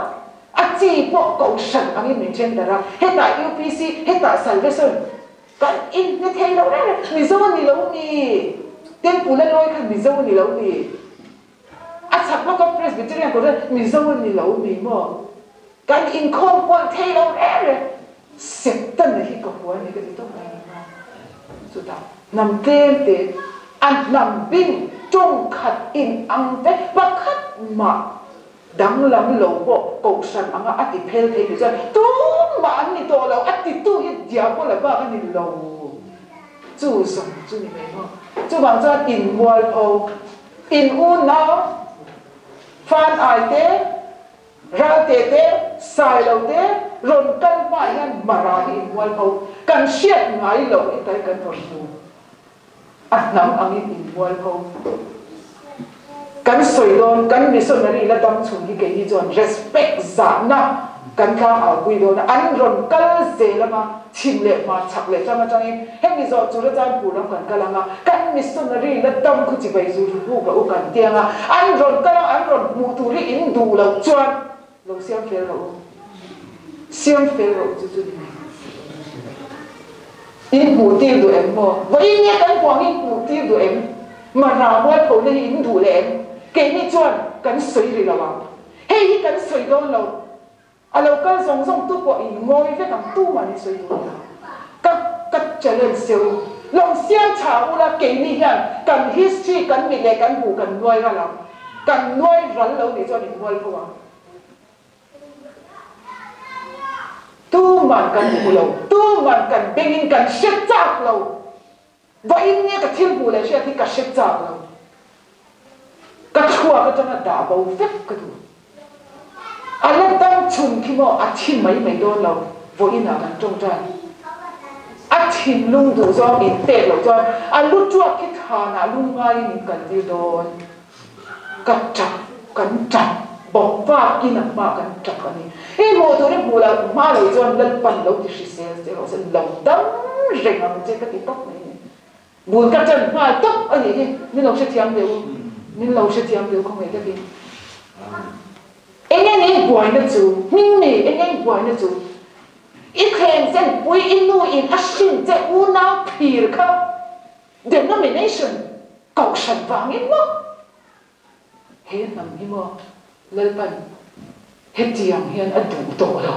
a chi pawh kohhran angin min then darh a, hetah UPC, hetah Salvation kan inhne thei lo reng reng, Mizo a ni lo mi? Temple a lawi khan Mizo a ni lo mi? A chhak lawka Presbyterian kohhran Mizo a ni lo mi maw? Kan inkhawm pawlh thei lo reng reng, Setana hi ka hua a ni ka ti tawp mai ni maw? Chutah hnam tlem te, a hnam bing tawng khat in ang vek pakhat mah danglam lo pawh kohhran anga a ti phel thei ti chuan tumah an ni tawh lo, a titu hi diabola bak a ni lo. Chu zawng chu ni mai maw? Chuvang chuan inmualpho, in unau, fan ai te, Ralte te, Sailo te rawn kal hma hian Mara hi inmualpho kan hriat ngai loh hi tai kan rawn hmu. A hnam angin inmualpho kan sawi dawn, kan missionary la dam chhun hi keini chuan respect zahna kan tlang aupui dawn a, an rawn kal zel anga chhim leh hmar chhak leh tlang atangin hemi zawh chu Rajangpur lam kan kal anga kan missionary la dam khu chibai zu ru ka u kan ti anga an rawn kal ang an rawn hmuh tur hi in duh loh chuan lo siam fel rawh u siam fel rawh u chu chu ni mai in hmuh tir duh em maw vawiin nge kan hmuh ang in hmuh tir duh em Mara mualpho na hi in duh leh em keini chuan kan sawi ri lo ang hei hi kan sawi dawn lo. A lo kal zawng zawng tu pawh in ngawi vek ang tu mah ni sawi tur ni lo. Ka ka challenge che u. Lo siam tha ula keini hian kan history kan mit leh kan hmuh kan nuai ral ang. Kan nuai ral lo nih chuan in mual fo ang. Tuman kan hmu lo, tuman kan bengin kan hre chak lo. Vawiin nge ka thil hmuh leh hriat hi ka hre chak lo. Ka thluak atanga dah bo vek ka duh. A la dam chhun khi maw a thi mai mai dawn lo, vawiin ah kan tawngtai. A thinlung duh zawng in pek loh chuan a lu tuak khi thlan ah lungngaiin in kal tir dawn. Ka tap, kan tap bawk bak in a hma kan tap a ni. I hmuh tur i hmuh loh hma lo chuan Lalpan lo ti hrisel che rawh se, lo dam reng ang che ka ti tawp mai a ni. Bul ka ṭan nghal tawp a nih hi, min lo hrethiam deuh u, min lo hrethiam deuh khawngaih takin. Eng eng in buaina chu, hming mi eng eng buaina chu, i thleng chen pui i nu in a hrin che unau phir kha denomination kohhran vangin maw he hnam hi maw Lalpan hetiang hian a duh tawh lo,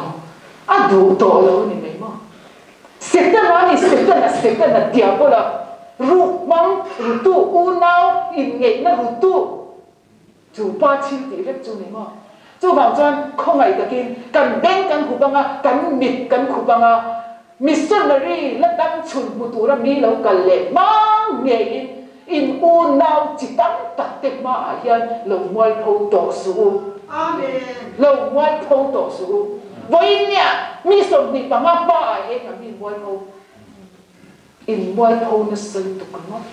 a duh tawh lo a ni mai maw? Setana ni, Setana, Setana, Diabola, ruk hmang rutu, unau inngeihna rutu, chu pa thil tih vek chu ni maw? Chuvang chuan khawngaih takin kan beng kan hup anga, kan mit kan khup anga, missionary la dam chhun hmu tura mi lo kal leh hma ngeiin. In unau chi tam tak te hmaah hian lo mualpho tawh suh u. Lo mualpho tawh suh u. Vawiin nia mi 25 hmaah he hnam hi mualpho in mualpho nasa lutuk ringawt.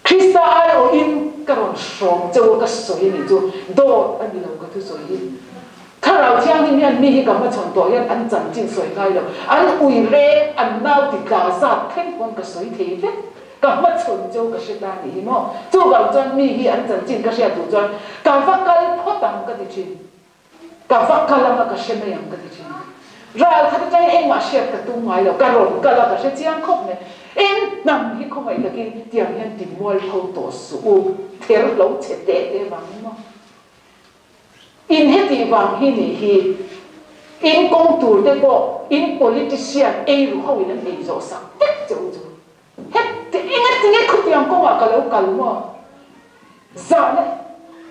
Krista aiawhin ka rawn hrawm cheu a ka sawi a nih chu dawt a ni lo ka thusawi hi. Thlarau Thianghlim hian mi hi ka hmachhawn tawh hian an chanchin sawi ngai lo, an ui reng, an nau ti tla zat thleng pawn ka sawi thei vek. Ka hmachhawn cheu ka hre ta nih hi maw? Chuvang chuan mi hi an chanchin ka hriat duh chuan ka va kal phawt ang ka ti thin. Ka va kal anga ka hre mai ang ka ti thin. Ral khat atangin engmah hriat ka tum ngai lo, ka rawn kal a ka hre chiang khawp mai. Eng hnam hi khawngaih takin tiang hian ti mualpho tawh suh u, ther lo chhe teh teh vang hi maw? In hetih vang hi nih hi in kawng tur te pawh in politician eiru ho in an ei zawh sak vek che u chu. Heti enga tinge khutiang kawngah ka lo kal maw? Zahna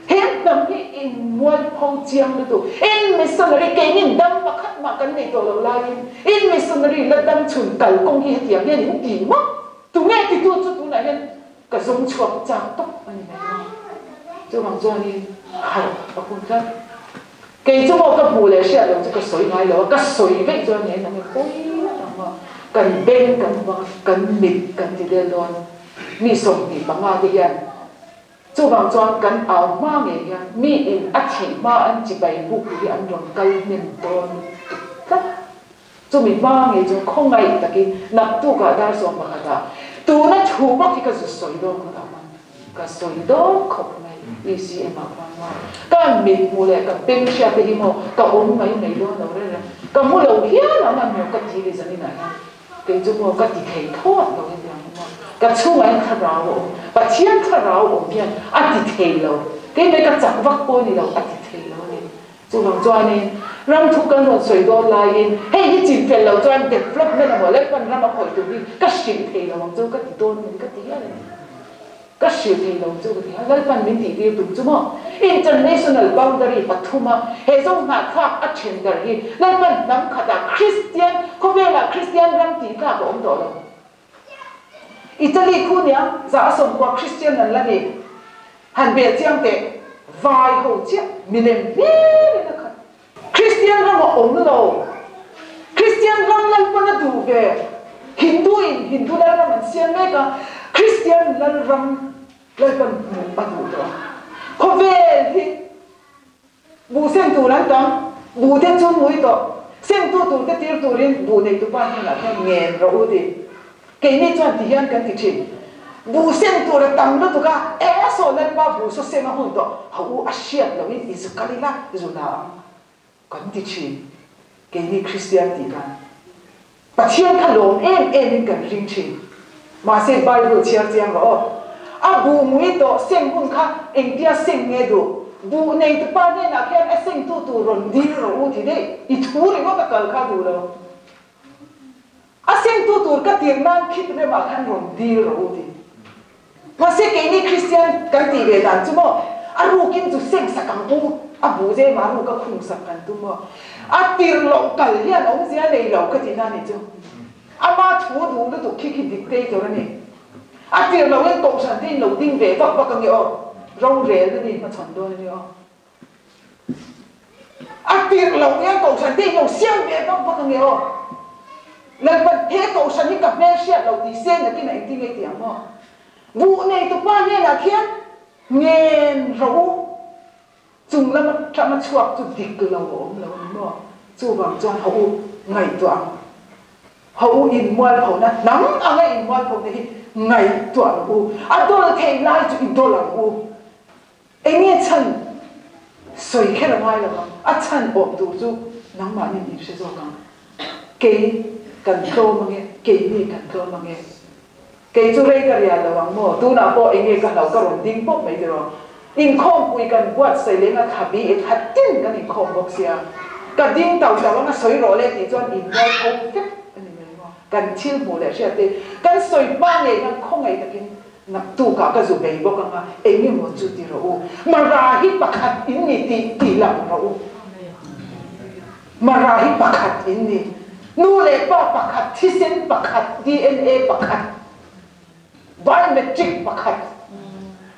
he hnam hi in mualpho chiang lutuk. In missionary keinin dam pakhat mah kan nei tawh lo laiin in missionary la dam chhun kal kawng hi hetiang hian in ti maw? Tunge titu chu tunah hian ka zawng chhuak chak tawp a ni mai maw? Chuvang chuanin harh a hun tlat. Kei chu maw ka hmuh leh hriat loh chu ka sawi ngai lo a, ka sawi veih chuan nge nang e pawi ang maw? Kan beng kan hmang a, kan mit kan ti del dawn. Mi 25 te hian chuvang chuan kan au hma ngei hian mi in a thih hma an chibai buk hi an rawn kal hnem dawn lutuk tlat. Chumi hma ngei chuan khawngaih takin naktukah dar 11 ah tuna thu bawk hi ka zu sawi dawn khawt ang a, ka sawi dawn khawp mai ECM ah khuan maw ka mit hmuh leh ka beng hriat te hi maw ka awm mai mai dawn lo reng reng ka mu lo hial ang a maw ka ti leh zanin ah hian kei chu maw ka ti thei thawt lo hetiang hi maw ka chhungah hian thlarau a awm Pathian thlarau awm hian a ti thei lo kei mai ka chak vak pawh a ni lo a ti thei lo a ni. Chuvang chuanin ram thu kan rawn sawi dawn laiin hei hi chin fel lo chuan development emaw Lalpan ram a khawih tur hi ka hrilh thei lo ang chu ka ti dawn a ni ka ti hial a ni. Ka hrilh thei lo chu ka ti hial. Lalpan min tih tir tum chu maw international boundary pathuma he zo hnahthlak a then dar hi Lalpan hnam khatah Kristian khawvelah Kristian ram tih tlak a awm tawh lo. Italy khu nia 190 Kristian an la ni. Han bel chiang teh vai ho chiah milem hlirin a khat. Kristian ram a awm lo. Kristian ram Lalpan a duh ve. Hindu in Hindu lalram an siam mek a, Kristian lalram Lalpan hmuh a duh tawh a. Khawvel hi Buh seng tur an tam, buh te chu mui tawh. Sengtu tur te tir turin buh nei tupa hnenah khian ngen rawh u ti. Keini chuan ti hian kan ti thin. Buh seng tur a tam lutuk a, e saw Lalpa buh saw seng a hun tawh, ha u a hriat lohin i zu kal ila zu la ang kan ti thin. Keini Kristian tih dan. Pathian kha lawm em em in kan ring thin. Mahse Bible chhiar chiang rawh aw. A buh mui tawh seng hun kha engtia seng nge duh? Buh nei tupa hnenah khian a seng tu tur rawn dil rawh u ti daih. I thu ringawt a kal kha duh lo. A seng tu tur ka tir nan khit remah khan rawn dil rawh u ti. Mahse keini Kristian kan tih ve dan chu maw, a rukin chu seng sak ang u, a bu zem a ruk a khung sak kan tum maw. A tir loh kal hian awmzia nei lo ka tihna a nih chu. Ama thu duh lutuk khi khi dictator a ni. A tir loh hian kohhran te in lo ding ve vak vak ange aw, rorelna ni hmachhawn dawn a ni aw. A tirh loh hian kohhran te in lo siam ve vak vak ange aw. Lalpan he kohhran hi ka hmel hriat lo tih se nakin a engtin nge tih ang maw? Buh nei tupa hnenah khian ngen rawh u. Chung lama tanga chhuak chu dik lo a awm lo a ni maw? Chuvang chuan haw u ngaihtuah ang. Haw u inmualphona hnam anga inmualphona hi ngaihtuah ang u. A dawl theih lai chu i dawl ang u. Enge chhan sawi kher a ngai lo ang, a chhan awm tur chu nangmahni min hre zawk ang. Kei kan tlawm ange, keini kan tlawm ange. Kei chu rei ka rial lo ang maw, tunah pawh enge ka hlau ka rawn ding pawp mai tiraw. Inkhawmpui kan buatsaih leng a thla bi e thla tin kan inkhawm bawk sia. Ka ding tau tau anga sawi rawh le tih chuan inmual tho vek a ni mai maw. Kan thil hmuh leh hriat te kan sawi hma ngei khan khawngaih takin Naktukah ka zu bei bawk anga eng emaw chu ti rawh u. Mara hi pakhat in ni tih ti lang rawh u. Mara hi pakhat in ni. Nu leh pa pakhat, thisen pakhat, DNA pakhat. Vai matric pakhat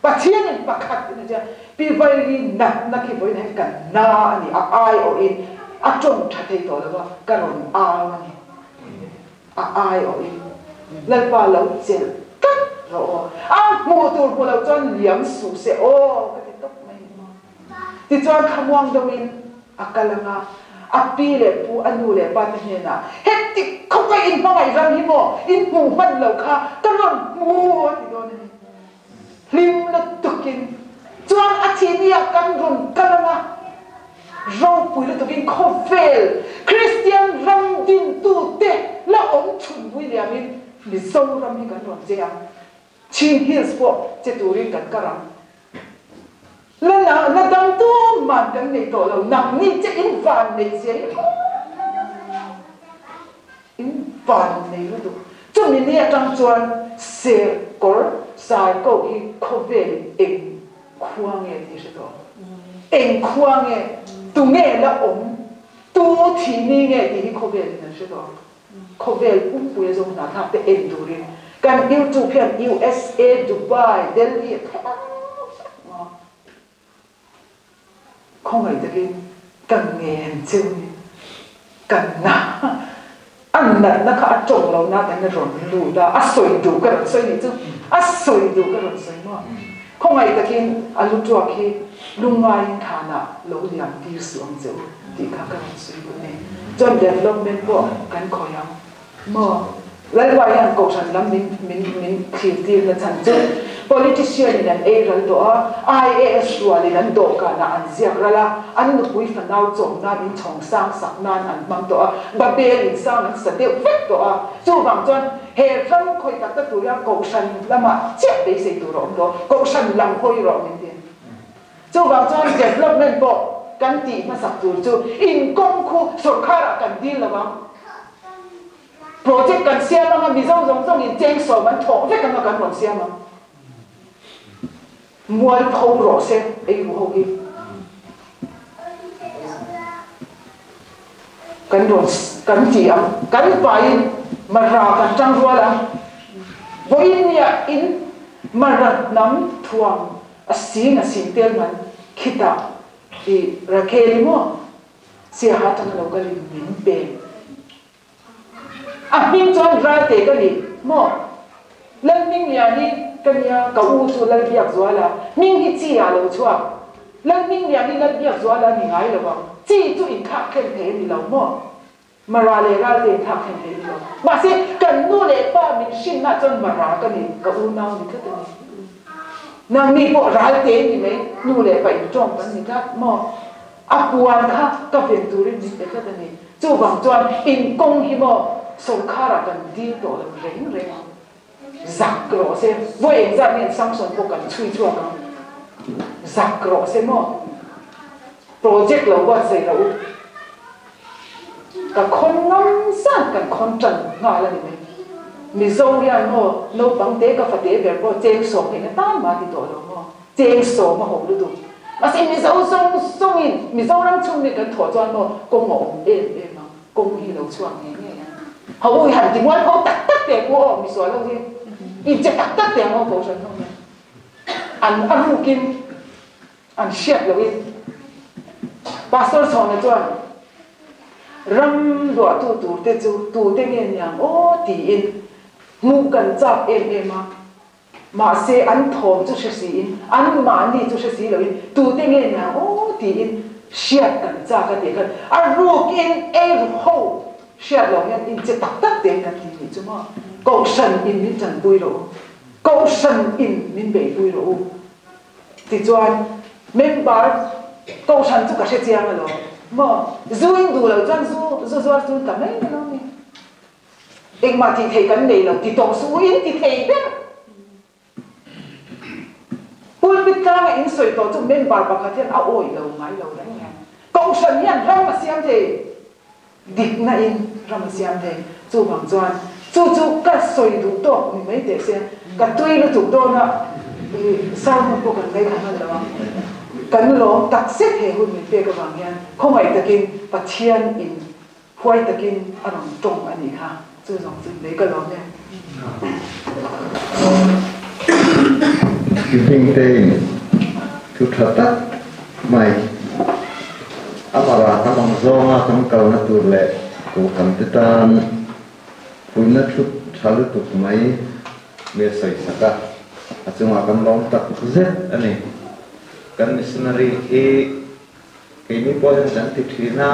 Pathian in pakhat in a tia Pi Vairi natna khi vawiin hian kan na a ni a aiawh in a tawng tha thei tawh lo a ka rawn au a ni a aiawh in Lalpa lo chelh tlat rawh aw a hmuh tur hmu lo chuan liam suh se aw ka ti tawp mai ni maw. Tichuan thlamuang deuhin a kal ang a, a pi leh pu, a nu leh pa te hnenah, Heti khawpa in hmangaih ram hi maw in hmuh hman lo kha ka rawn hmu a ti dawn a ni. Hlim lutukin chuan a thihni-ah kan rawn kal ang a, ropui lutukin khawvel Kristian ram dintute la awm chhun vui liamin Mizoram hi kan rawn che ang. Chin Hills pawh che turin kan kar ang. La na la dang tu man kan nei tawh lo, nang ni che in van nei zia hi in van nei lutuk. Chumi ni atang chuan ser kawr zai ko hi khawvel in eng khua nge tih hre tawh. Eng khua nge, tu nge la awm, tu thih ni nge tih hi khawvel in an hre tawh. Khawvel pumpui a zawng hna thlak te en turin kan YouTube hian usa, Dubai, Delhi a thleng vek maw? Khawngaih takin kan ngen cheu ni kan na a natna kha a tawng lo na kan rawn lut a, a sawi duh ka rawn sawi nih chu a sawi duh ka rawn sawi maw? Khawngaih takin a lu tuak hi lungngaiin khanah lo liam tir suh ang che u tih kha ka rawn sawi duh a ni. Chuan development pawh kan khawih ang maw? Lalpa hian kohhran lam min min min thlir tir na chhan chu politician in an ei ral tawh a, IAS rualin an dawhkanah an ziak ral a, an nupui fanau chawm nan in chhawng sang sak nan an hmang tawh a, Babel in sang an sa deuh vek tawh a, chuvang chuan He ram khawih tak tak tur hian kohhran lamah chiah beisei tur a awm lo, kohhran lam hawi rawh min ti. Chuvang chuan development pawh kan tih hmasak tur chu inkawng khu sawrkharah kan dil lo ang. Project kan siam anga Mizo zawng zawngin cheng sawm an thawh vek anga kan rawn siam ang. Mualpho rawh se ei ru ho hi. Kan rawn kan ti ang, kan pain Mara kan tang rual ang. Vawiin nia in Mara hnam thuam a sing a sing tel man khitah i Rakheli maw Siaha atanga lo kalin min pe. A hming chuan Ralte ka ni maw? Lalhmingliani ka nia, ka u chu Lalbiakzuala. Hming hi chi ah lo chhuak. Lalhmingliani Lalbiakzuala ni ngai lo ang. Chi chu inthlak thlen thei a ni lo maw? Mara leh Ralte inthlak thlen thei a ni lo. Mahse, kan nu leh pa min hrinna chuan Mara ka ni, ka unau ni tlat a ni. Nangni pawh Ralte ni mai, nu leh pa intawng kan ni tlat maw? A puan kha ka ven turin min pe tlat a ni. Chuvang chuan in kawng hi maw sawrkharah kan dil tawh lo reng reng ang. Zak rawh se. Vawi engzat nge sanction pawh kan chhui chhuak ang. Zak rawh se maw. Project lo buatsaih loh u. Ka khawn ngam zan kan khawn tan nghal a ni mai. Mizo hian maw naupang te ka fate ber pawh cheng sawm hei na tan mah ti tawh lo maw. Cheng sawm a hawm lutuk. Mahse Mizo zawng zawngin Mizoram chhung nih kan thawh chuan maw kawng a awm em em ang, kawng hi lo chhuak ngei ngei ang. Ho u i han ti mual pho tak tak teh ku aw misual ho hi in che tak tak teh ang aw kohhran ho hian an a rukin an hriat loin Pastor Chhawna chuan ram luahtu tur te chu tute nge niang aw tiin hmuh kan chak em em a. Mahse, an thawm chu hre siin, an mahni chu hre si loin, tute nge niang aw tiin hriat kan chak a tih khan a rukin ei ru ho hriat lo hian in che tak tak te kan ti nih chu maw? Kohhran in min tanpui rawh u, Kohhran in min beihpui rawh u tichuan member Kohhran chu ka hre chiang alawm maw? Zu in duh loh chuan zu zu zuar chu ta mai alawm ni. Engmah tih theih kan nei lo ti tawh suh u in ti thei ber. Pulpit tlanga in sawi tawh chu member pakhat hian a awih lo ngai lo reng reng. Kohhran hian ram a siam thei, dikna in ram a siam thei. Chuvang chuan chu chu ka sawi duh tawk ni mai teh se, ka tui lutuk dawn a i sermon pawh kan ngaithla hman lo ang. Kan lawm tak zet he hun min pek avang hian khawngaih takin Pathian in Huai takin a rawn tawng a nih kha, chu zawng chu lei ka lawm e.
Pi Hmingteiin thu tha tak mai a mara tam ang zawnga kan kalna tur leh kohhran te tan puihna thu tha lutuk mai mi a sawi sak a, a chungah kan lawm tak zet a ni. Kan missionary hi Keini pawh hian kan ti thin a,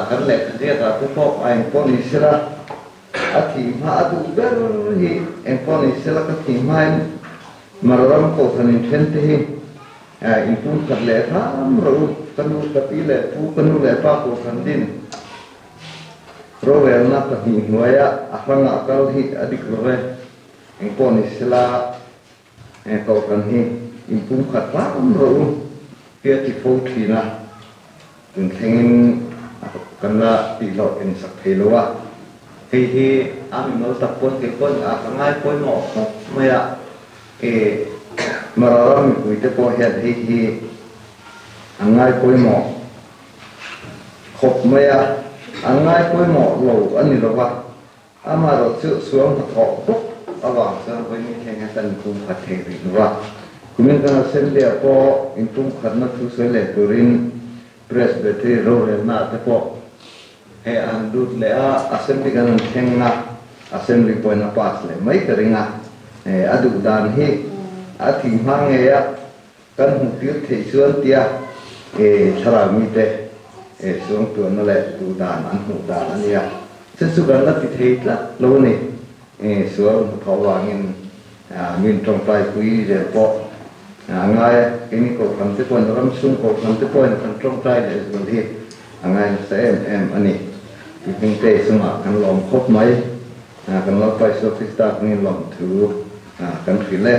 kan lehkha ziakah te pawh a engpawh ni sela, a thih hma a duh ber hi engpawh ni sela ka thih hmain Mararam Kohhran inthen te hi inpumkhat leh hram rawh u, ka nu ka pi leh pu, ka nu leh pa Kohhran din rorelna pahnih hnuaia a hrangah kal hi a dik lo ve, engpawh ni sela. He Kohhran hi inpumkhat hram rawh u tih a ti fo thin a, tun thlengin kan la tihloh insak thei lo a. Hei hi a mimal tak pawn kei pawn a ka ngai pawimawh khawp mai a, e Mara ram mipuite pawh hian hei hi an ngai pawimawh khawp mai a, an ngai pawimawh lo a ni lo va. Amaherawhchu sual hnathawh bawk avang chuan vawiin thleng hian kan inpumkhat thei rih lo a. Kumin kan Assembly-ah pawh inpumkhatna thu sawi leh turin Presbytery rorelnaah te pawh hei a han lut leh a, Assembly kan han thleng a, Assembly pawhin a pass leh mai ka ring a. A duh dan hi a thih hma ngei a. Kan hmuh tir theih chuan tia e thlarau mite e suangtuahna leh duh dan an hmuh dan a nia. Chu chu kan la ti thei tlat lo a ni. E sual hnathawh vangin min tawngtai pui zel pawh a ngai a, keini kohhran te pawhin ram chhung kohhran te pawhin kan tawngtai leh zual hi a ngai nasa em em a ni. Mihringte chungah kan lawm khawp mai. Kan Lalpa Isua Krista hmingin lawmthu kan hrilh e.